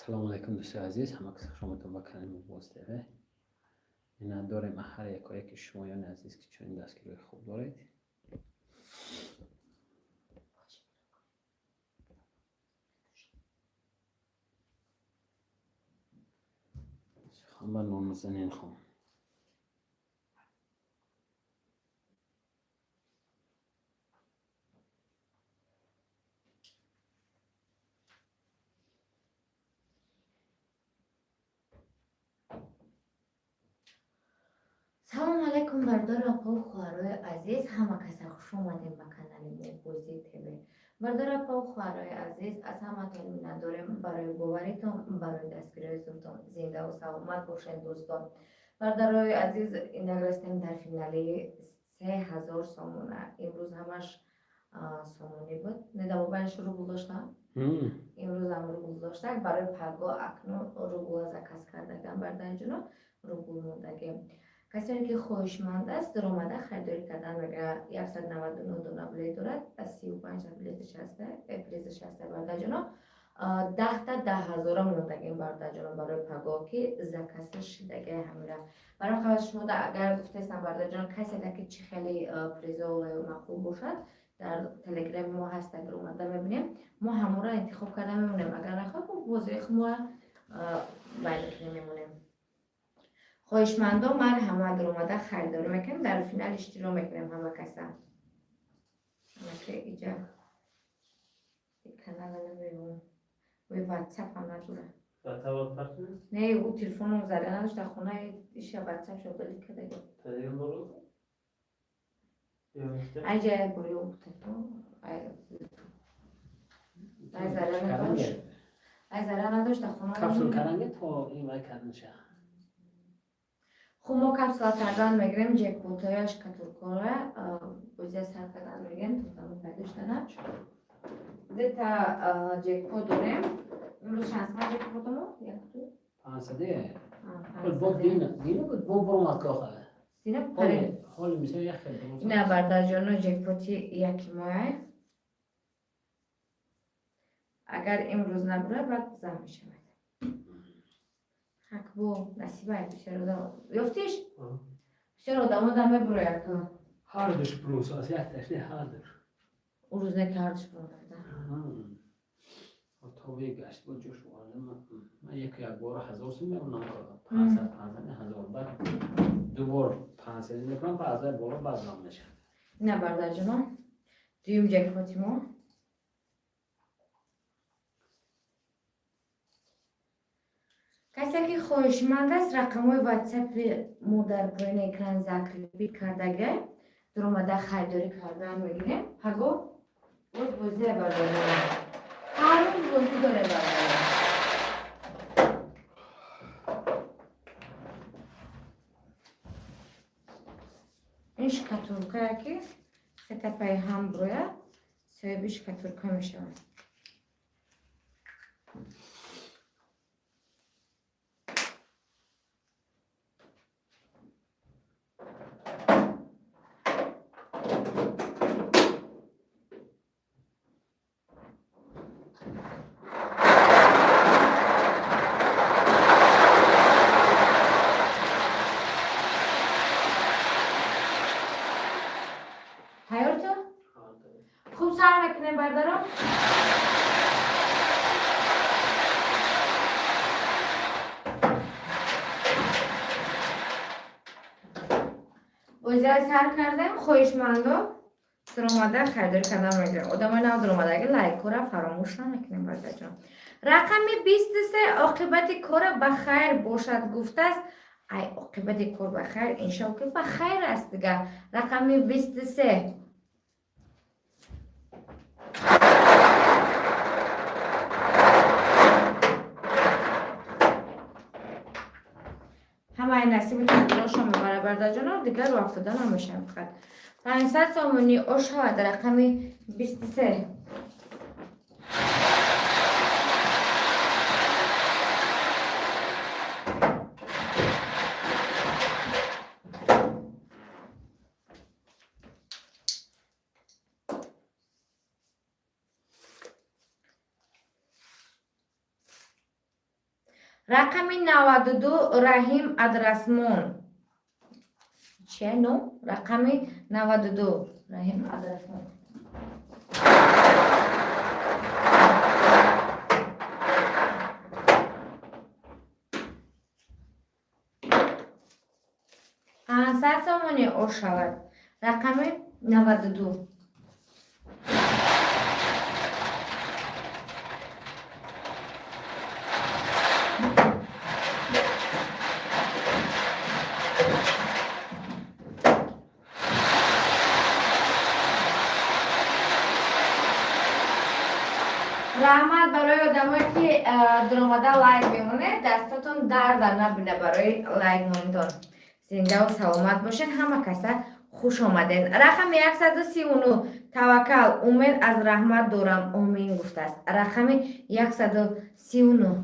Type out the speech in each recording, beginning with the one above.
Салому алайкум, дӯстои азиз, ҳама кас хуш омадтон ба канали Мубоз ТВ. Миннатдорем аз ҳар якояки шумоёни азиз, ки чунин дастгириҳои хуб доред. Сухан ба Нонузанин хон. Салому алайкум, бародару апаву хоҳарои азиз, ҳама каса хуш омадем ба канали Мубози ТВ. Бародару апаву хоҳарои азиз, аз ҳаматон миннатдорем барои боваритон, барои дастгириҳои зуртон. Зиндаву саломат бошед, дӯстон. Бародарои азиз, инак растем дар финали 3000 сомона. Имрӯз ҳамаш сомонӣ буд. Недавобайн рубл доштам. Имрӯзам рубл дошта, барои паго акнун рубла заказ кардагам, бародарҷоно, рубл мондагем. Касоне ки хоҳишманд аст, даромада харидорӣ кардан мегӯяд. 199 дона билет дорад, аз 35 билеташ ҳаста, призаш ҳаста, бародарҷоно. 10-та 10 ҳазора мондагем, бародарҷоно, барои паго, ки заказа шидагаи ҳамира. Барои қабл шумо агар гуфтаистам, бародарҷоно, касе ки чӣ хеле призо маъқул бошад, дар телеграми мо ҳаст, агар омада мебинем, мо ҳамонро интихоб карда мемонем. Агар нахоҳ, бозии мо бай мекунем, мемонем. Хоҳишмандо, марҳамат, омада харидорӣ мекунем, дар финал иштирок мекунем ҳама каса. Иҷа канала намебинам, ой, ватсап ҳам надора. Не, ӯ телефоном заря надошт, дар хона иша ватсап шо удалить кардаги. Айҷа як бори телефон ай заря надошт, ай заря надошт дар хона. Капсул каранге то ин вай карданша. Хуб, мо капсула кардан мегирем, ҷекпотояш катуркора бозия сар кардан мегирем, тотамо пайдо шудана. Дета ҷекпот дорем. Имрӯз шансма ҷекпотамо? Якту? 500. Бо дина, дина буд, бо буромад коха. Дина. Ҳоли мисол як хел. Ина, бардарҷоно, ҷекпоти яки моя. Агар имрӯз набурад, баъд зам мешавад. Ҳакбо насибай бисёр одам ёфтиш, бисёр одамо да мебурояд. Ҳардуш плюс аст, якташ не, ҳардуш. Ӯ рӯз не ки ҳардуш бурода. Тобе гашт бо ҷош оварда, ман яку як бора 1000 сум мемонам, 500, 500, 1000, баъд ду бор 500 мекунам, баъзай боло, баъд зам мешавад. Ина, бардарҷоно, дуюм ҷекпоти мо. Касе ки хоҳишманд аст, рақамҳои ватсапи мо дар поёни экран закрепить кардага, дуромада харидорӣ кардан мегирем. Паго боз бозия, бародарон, ҳар рӯз бозӣ дорем, бародарон. Ин шкатулкая, ки сета паи ҳам буроя, соҳиби шкатулка мешавад. Тайёр ту? Хуб, сар мекунем, бародарон. Бозиро сар кардем. Хоҳишмандо, дуромада харидорӣ кардан мегирем. Одамои нав дуромадаги, лайкора фаромӯш намекунем, бародарҷон. Рақами 23, оқибати кора ба хайр бошад, гуфтааст. Ай, оқибати кор ба хайр, иншоалло, ки ба хайр аст дига. Рақами 23. Ҳамаи насиби тақдирошон мебарад, бародарҷоно, дигар рӯ афтода намешавем. Фақат 500 сомонӣ ош шавад, рақами 23. Рақами 92 Раҳим Адрасмон. Чия ном? Рақами 92 Раҳим Адрасмон. 500 сомонӣ ош шавад. Рақами 92. Раҳмат барои одамое ки дуромада лайк мемонед, дастатон дарда набина барои лайк монитон. Зиндаву саломат бошед, ҳама каса хуш омадед. Рақами 139 Таваккал, умед аз раҳмат дорам, омин гуфтааст. Рақами 139.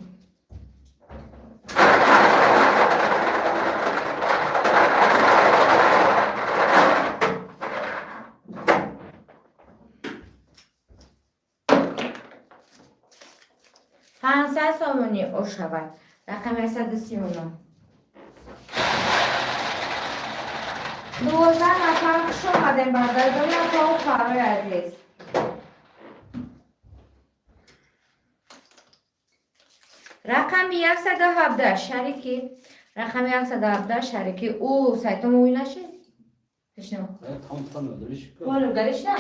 500 сомонӣ ош шавад. Рақами 139. 12 нафар хуш омадем, бародарони апау хоҳарои азиз. Рақами 117 Шарики. Рақами 117 Шарики. Ӯ сайтом ӯй нашид? Пешно. Том том удалиш. Поле удалиш на?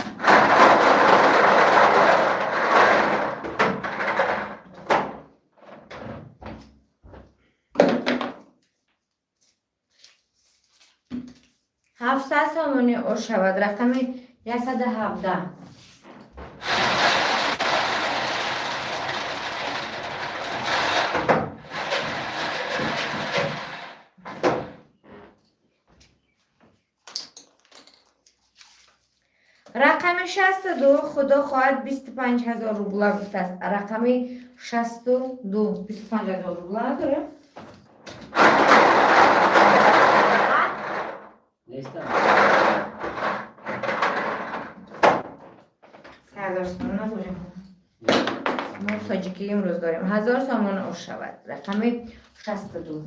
700 сомонӣ ош шавад. Рақами 117. Рақами 62 худо хоҳад 25 000 рубла гуфтааст. Рақами 62 25 000 рубла надорем? Нестам. 3000 сомон надорем. Мо тоҷикӣ имрӯз дорем. 1000 сомон ош шавад. Рақами 62.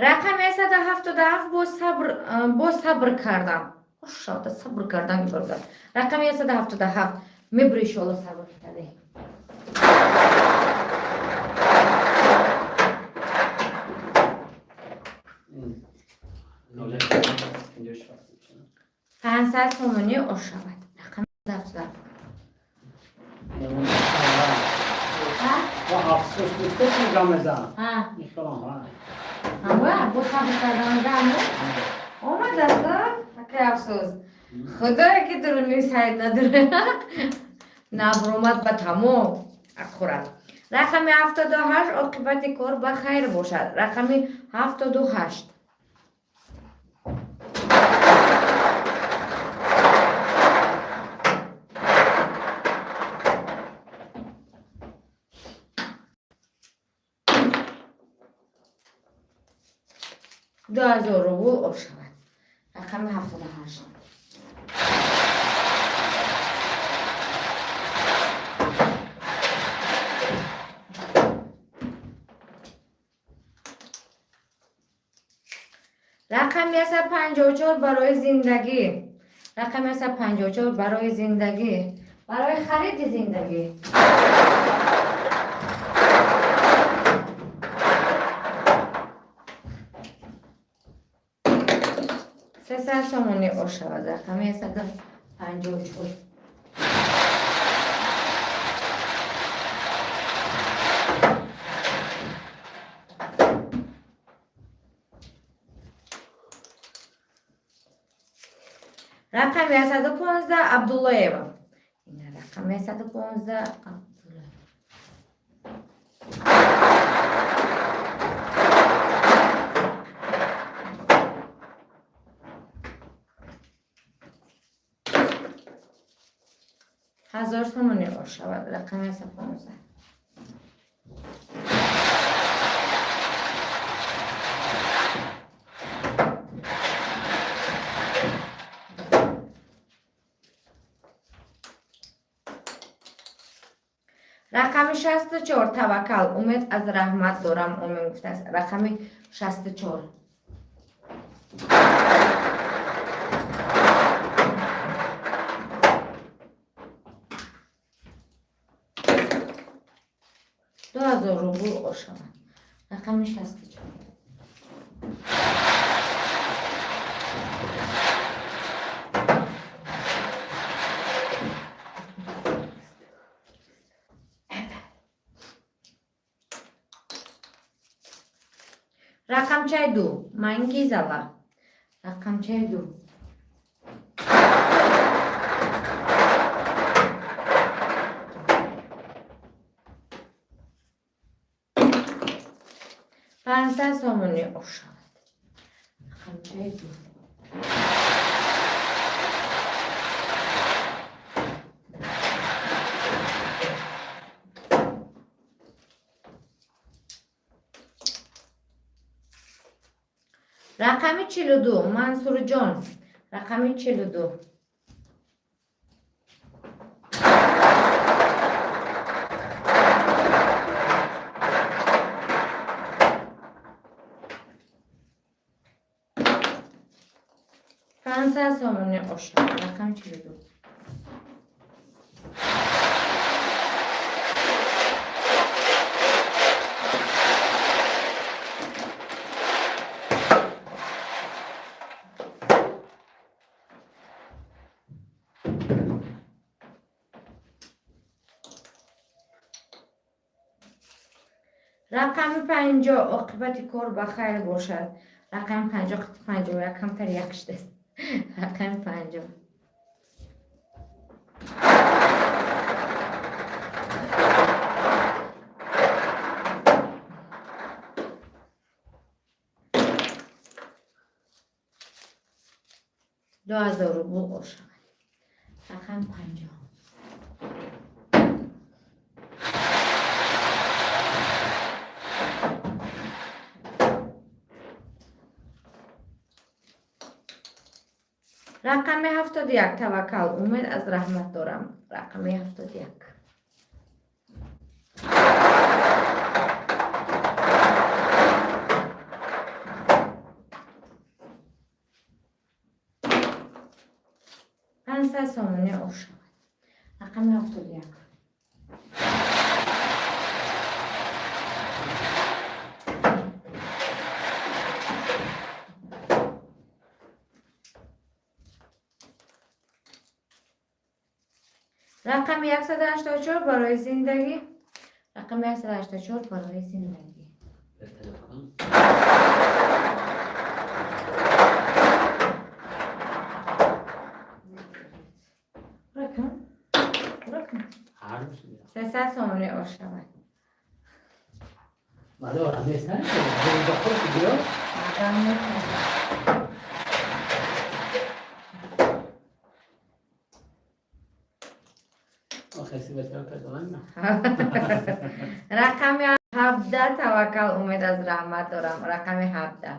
Рақами 177 бо сабр кардам. Ошода сабр кардан бародар. Рақами 177 мебури, иншоалло, сабр карде. Ноль 56. 500 сомонӣ ош шавад. Рақами 177. Ва афсӯс гуфта гамеза. Ҳа. Михалам ҳа. Ҳамва бо сабр кардан гамо омадааст, акай афсӯс. Худое ки дуруни сайт надора. Набромад ба тамом акурат. Рақами 78 оқибати кор ба хайр бошад. Рақами 78. 2000 рубл об шавад. Рақами 78. Рақами 154 барои зиндагӣ. Рақами 154 барои зиндагӣ. Барои хариди зиндагӣ. 300 сомонӣ ош шавад. Рақами 154. Рақами 115 Абдуллоева. Ина рақами 115 Абдуллоева. 1000 сомонӣ ош шавад. Рақами 115. Рақами 64, Таваккал, умед аз раҳмат дорам, омин гуфтааст. Рақами 64. 2000 рубл ошавад. Рақами 64. Рақамчаи 2, Мангизала. Рақамчаи 2. 500 сомонӣ ошавад. Рақамчаи 2. Рақами 42, Мансурҷон. Рақами 42. 500 сомонӣ ошавад. Рақами 42. Рақами 50, оқибати кор ба хайр бошад. Рақами 50, 51 камтар як шудааст. Рақами 50. 2000 рубл ошавад. Рақами 50. Рақами 71, Таваккал, умед аз раҳмат дорам. Рақами 71. 500 сомонӣ ошавад. Рақами 71. Рақами 184, барои зиндагӣ. Рақами 184, барои зиндагӣ. Бер телефон. Рақам. Рақам. Ҳар души. 300 сомонӣ ошавад. Мадора нест, не? Ба худ биё. Рақам метавонад. Охиси бачаро пайдо намекунам. Рақами 17, Таваккал, умед аз раҳмат дорам. Рақами 17.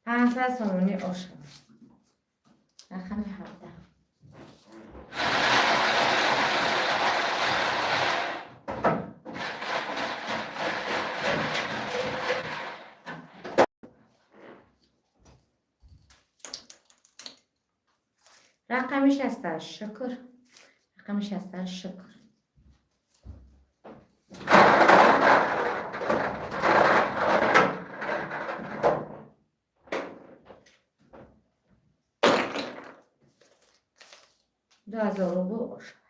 500 сомонӣ ошавад. Рақами 17. Рақами 68, Шукр. Рақами 68, Шукр. 2000 рубл ошавад.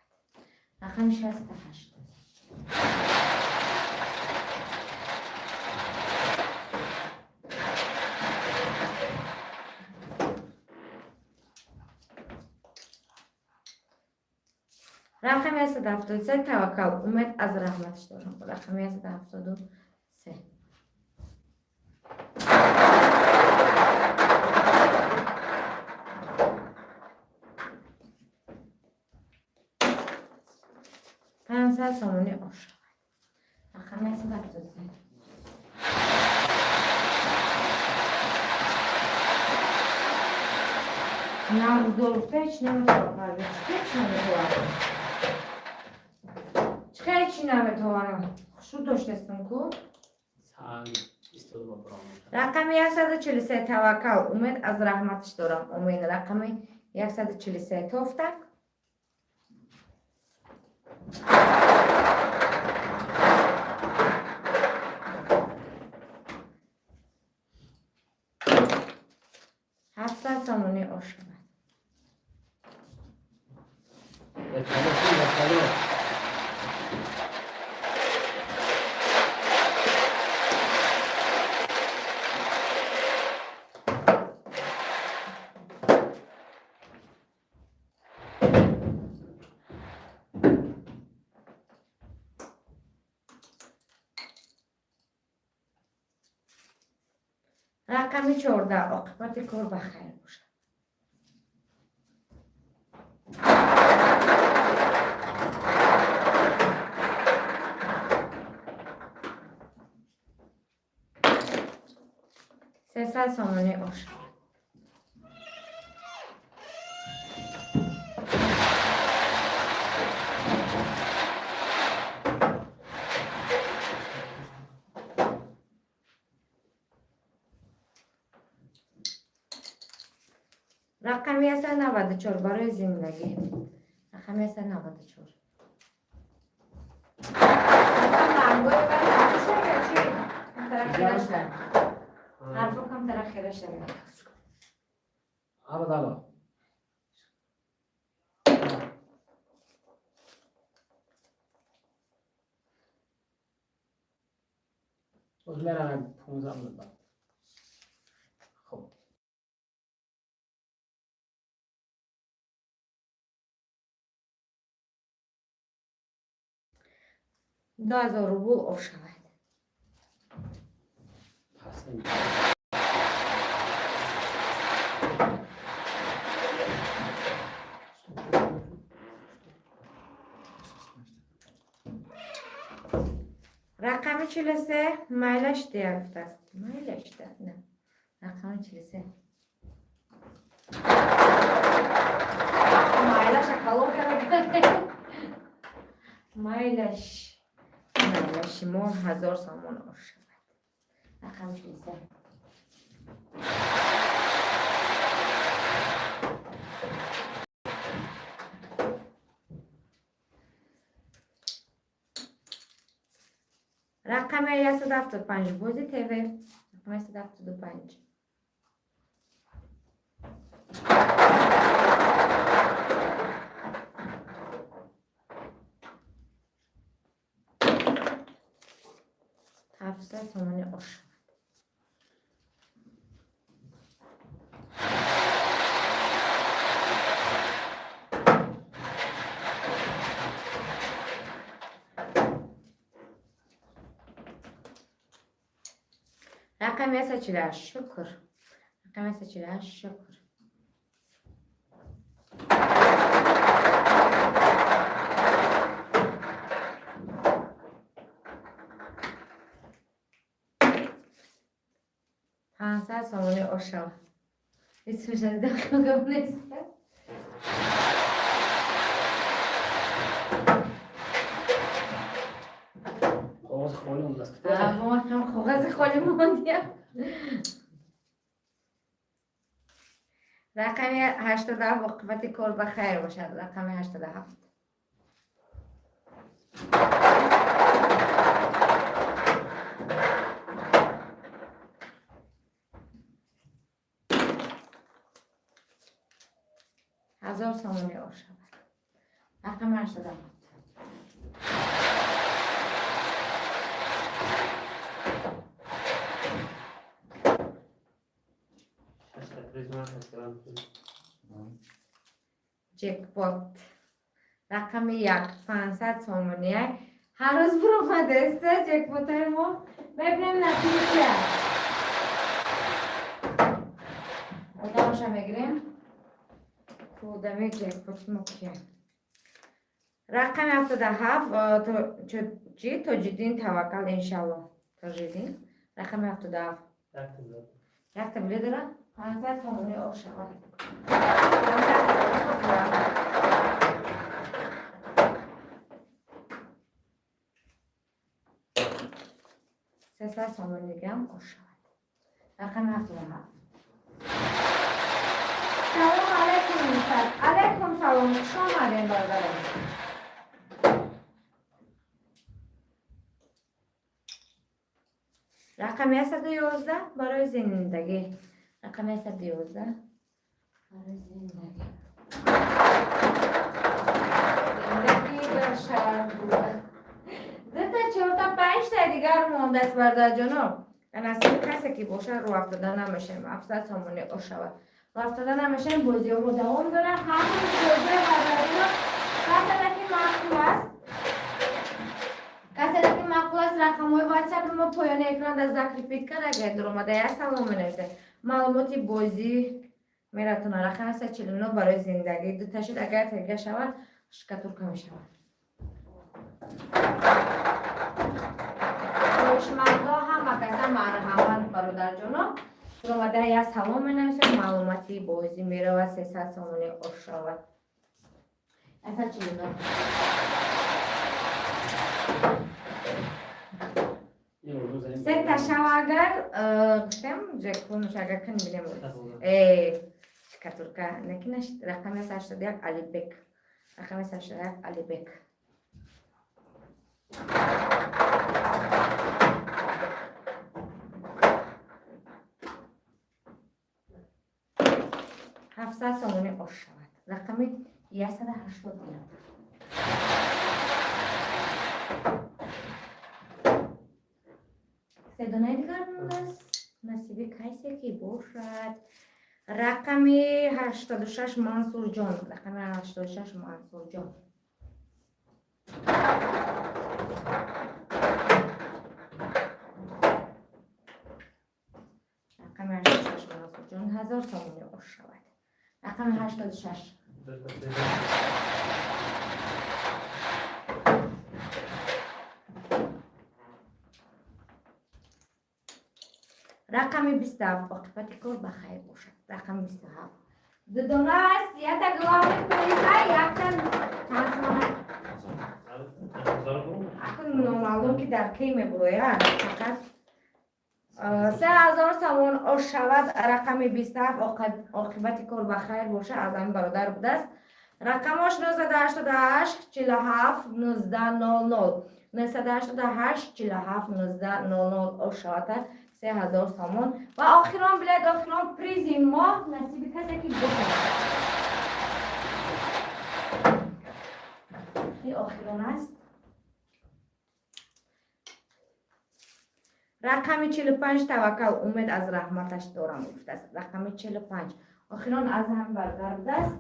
Рақами 68. Рақами 173, Таваккал, умед аз раҳматш дорам. Рақами 173. 500 сомонӣ ошавад. Рақами 173. Нағздорфта ҳеч наметавонам. Ҳеч наметавонам. Чӣ ҳечи наметавонам? Хушу доштастам ку. Сал истода ба баромад. Рақами 143, Таваккал. Умед аз раҳматаш дорам. Умед, рақами 143 тофтак. 700 сомонӣ ошавад. Вертолёт, вертолёт. Рақами 14, оқибати кор ба хайр бошад. 300 сомонӣ ошавад. Рақами 194, барои зиндагӣ, рақами 194. Рангои чи камтара хира шуда, ҳарфо камтара хира шуда. Алло, алло. Боз мерам, 15 минут баъд. Хуб. 2000 рубл ошавад. Пас неми- Рақами 43, майлаш дея гуфтааст. Майлаш да, на, рақами 43, майлаша калон карда. Майлаш, майлаши мо 1000 сомон ошавад. Рақами 43. Рақами 175, Бози ТВ, рақами 175. 700 сомонӣ ошавад. Рақами 148, шукр, рақами 148, шукр. 500 сомонӣ ошавад. Исмаш аз дақиқа нест. Коғози холӣ мондааст. Коғази холӣ мондия. Рақами 87, оқибати кор ба хайр бошад. Рақами 87. 1000 сомонӣ ошавад. Рақами 87. Шашта призма хастиран. Ҷекпот, рақами 1, 500 сомонӣ. Ҳар рӯз буромадаста ҷекпотҳои мо. Мебинем, натиҷа чия. Одамша мегирем, кудами ҷекпоти мо кия? Рақами 77, чи, Тоҷиддин Таваккал, иншалло. Тоҷиддин, рақами 77. Якта билет. Якта билет дора. 500 сомонӣ ош шавад. 300 сомонӣ дигаам ош шавад. Рақами 77. Салом алайкум, Нусрат. Алайкум салом, хуш омадем, бародарам. Рақами 111 барои зиндагӣ. Рақами 111 барои зиндагӣ. Зиндагӣ дар шаҳр буда. Дута, чорта, панҷта дигар мондааст, бародарҷоно. Насиби касе ки бошад, рӯ афтода намешавем. 700 сомонӣ ош шавад. Рӯ афтода намешавем, бозиҳо давом дорад. Ҳамаи бозиҳои, бародарҷоно, каседа ки маъқул аст. Каседа ки маъқул аст, рақамҳои ватсапи мо поёни экран дар закрепить карда, агар дуромада як салом менависед. Маълумоти бозӣ мератона. Рақами 149 барои зиндагӣ. Дута шуд, агар тега шавад, штукатурка мешавад. Хоҳишмандо, ҳама каса марҳамат, бародарҷоно. Дуромада як салом менависед, маълумоти бозӣ меравад, 300 сомонӣ ош шавад. 149. Сета шава агар, гуфтем, ҷекпот агар кани бинем. Э, штукатурка некинаш. Рақами 81, Алибек. Рақами 81, Алибек. 700 сомонӣ ош шавад. Рақами 189. Се донаи дигар мондааст. Насиби касе ки бошад. Рақами 86, Мансурҷон. Рақами 86, Мансурҷон. Рақами 86, Мансурҷон, 1000 сомонӣ ош шавад. Рақами 86. Рақами 27, оқибати кор ба хайр бошад. Рақами 27. Дудона аст, якта главный приз, якта чанд сомона. Акун номаълум ки дар кӣ мебурояд, фақат 3000 сомон ош шавад. Рақами 27, оқибати кор ба хайр бошад, аз ҳамин бародар будааст. Рақамош 988 47 19 00, 988 47 19 00, ош шавад 3000 сомон. Ва охирон билет, охирон призи мо насиби касе ки бошад. Ин охирон аст. Рақами 45, Таваккал, умед аз раҳматаш дорам, гуфтааст. Рақами 45 охирон аз ҳам бародар будааст,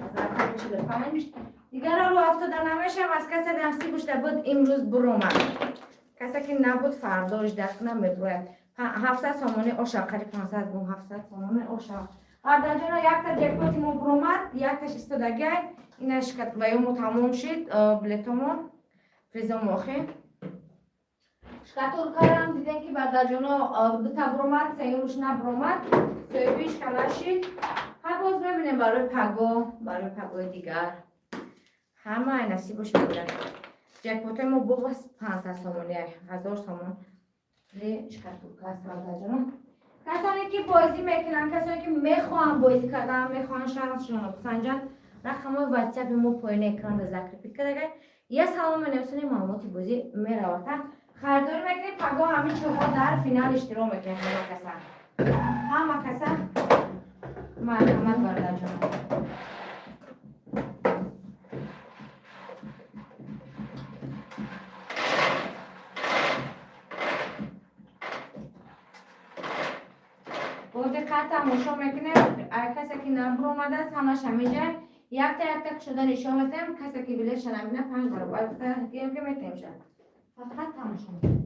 аз рақами 45. Дигарро рӯ афтода намешавам. Аз касе насиб шуда буд, имрӯз буромад, касе ки набуд, фардо ждать кунам, мебурояд. 700 сомонӣ оша, қариб 500 бум, 700 сомонӣ оша. Бародарҷоно, якта ҷекпоти мо буромад, якташ истодагиай, инаш ва ё мо тамом шид билетомон, призомо. Охи шкатулкарам дидем ки, бародарҷоно, дута буромад, сеюмш набуромад, соҳибиш нашид. Ҳа, боз мебинем барои паго, барои пагои дигар. Ҳамаи насибош мебинад. Ҷекпотои мо боз 500 сомонӣ, 1000 сомон шкатулка аст. Бародарҷоно, касоне ки бозӣ мекунанд, касоне ки мехоҳанд бозӣ кардан, мехоҳанд шансшонро бисанҷанд, рақамҳои ватсапи мо поёни экранда закрепить кардагай. Я салом менависонӣ, маълумоти бозӣ меравад, харидорӣ мекунед. Пагоҳ ҳамин чоҳо дар финал иштирок мекунед. Ҳама каса, ҳама каса марҳамат, бародарҷон. Бо диққат тамошо мекунем. Касе ки набуромадааст, ҳамаш ҳаминҷа якта якта кушода нишон медиҳем. Касе ки билетша набина, панҷ баробар гӯем ки метаҳем. Фақат тамошо мекунем.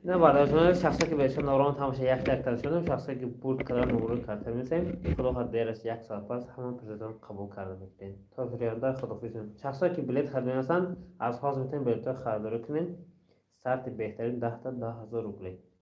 На бародарҷон, шахсое ки беша норон тамоша якта якта шудам, шахсое ки бурд кардан, номерои карта менависем. Худо хоҳад, дер аст, як соат пас ҳамон призатон қабул карда мекунем. То фириёнда худофизм. Шахсое ки билет харидан ҳастанд, аз ҳозир метавонед билетҳои харидорӣ кунед. Старти беҳтарин 10 та 10 000 рублей.